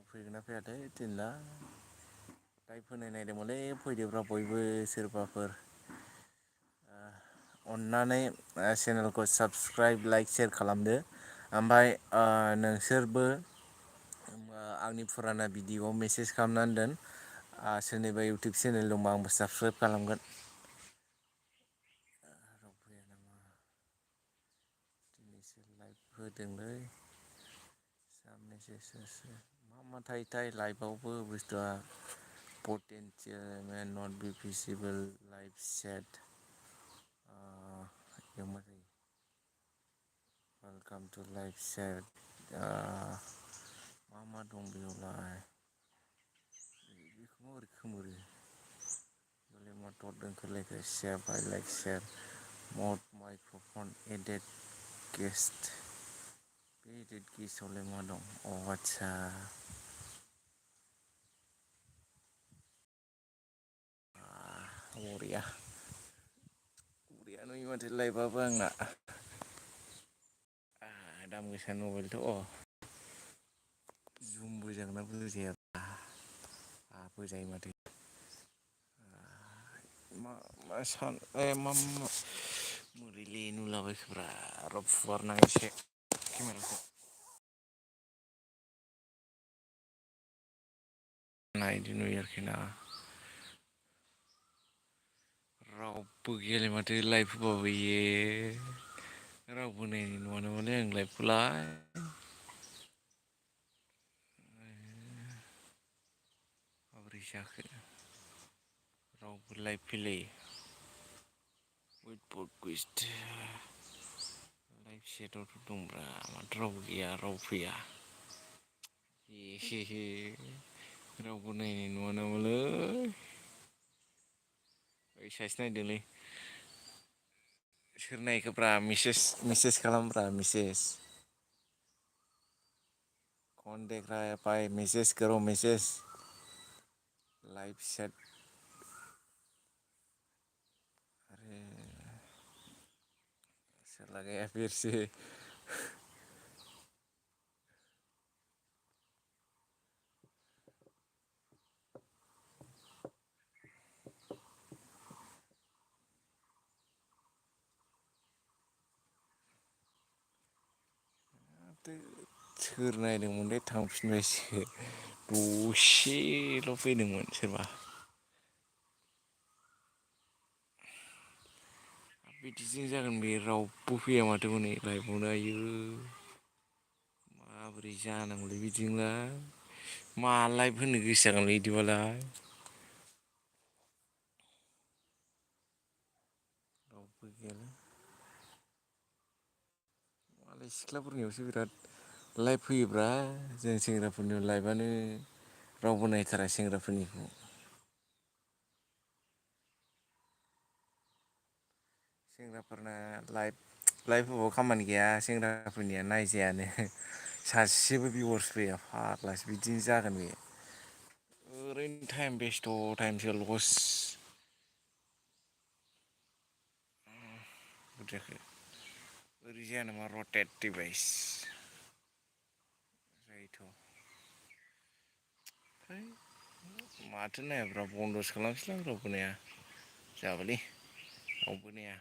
फैगोन ना फैयाथाय थिनला लाइभ होनाय नायदोंमोनलै फैदोब्रा बयबो सोरबाफोर अन्नानै चेनेलखौ साबसक्राइब लाइक सेयार खालामदो ओमफ्राय नोंसोरबो आंनि फुराना भिडिअ'आव मेसेज खालामनानै दोन सोरनिबा इउटुब चेनेल दंबा आंबो साबसक्राइब खालामगोन। राव फैया नामा दिनैसो लाइभ होदोंलै मेसेजआसो मा थायोथाय लाइभआवबो बुस्थुआ पटेनसियेल नट बि भिजिबोल लाइभ सेट बेयाव मा जायो वेलकाम टु लाइभ सेट मा दं बेयावलाय बेखौ माबोरै खोमोरो बेयावलाय मा दट ओंखारलायखो सेयार बाय लाइक सेयार मड माइक्र'फन एडेड गेस्ट बे एडेड गेस्टआवलाय मा दं आदसा बरिया नुयो माथो लाइभआबो आंना दाम गोसानि मबाइलथ' जुम बोजागोनना बोजाया बोजायो माथो मोरैलै नुलाबायखोब्रा र' फुवारनां एसे केमेराखौ इदि नुयो आरोखि ना रावबो गैयालाय माथो लाइभ होबाबो रावबो नायनाय नुवा नामालै आं लाइभखौलाय माबोरै जाखो रावबो लाइभ फैलायै लाइभ सेटआवथ' दंब्रा माथो रावबो गैया रावबो फैया रावबो नायनाय नुवा नामालै सासे नायदोंलै सोर नायखोब्रा मेसेज खालामब्रा मेसेज कौन देख रहा है भाई मैसेज करो मैसेज लाइव सेट अरे चला गया फिर से सोर नायदोंमोनलै थांफिनबायसो दसेल' फैदोंमोन सोरबा बिदिजों जागोन बे रावबो फैया माथो हनै लाइभआवनो आयो माबोरै जानांगौलै बिदिजोंलाय मा लाइभ होनो गोसो जागोनलै बिदिबालाय रावबो गैयालै मालाय सिख्लाफोरनियावसो बिराद लाइभ फैयोब्रा जों सेंग्राफोरनियाव लाइभआनो रावबो नायथारा सेंग्राफोरनिखौ सेंग्राफोरना लाइभ होबाबो खामानि गैया सेंग्राफोरनिया नायजायानो सासेबो भिउवार्स फैया फाग्लासो बिदिनो जागोन बे ओरैनो टाइम बेस्ट' टाइमसो लस जाखो ओरै जाया नामा रटेट डिभाइस जायोथ' माथो नायाब्रा बन्दसो खालामसैलां रावबो नाया जाबायलै रावबो नाया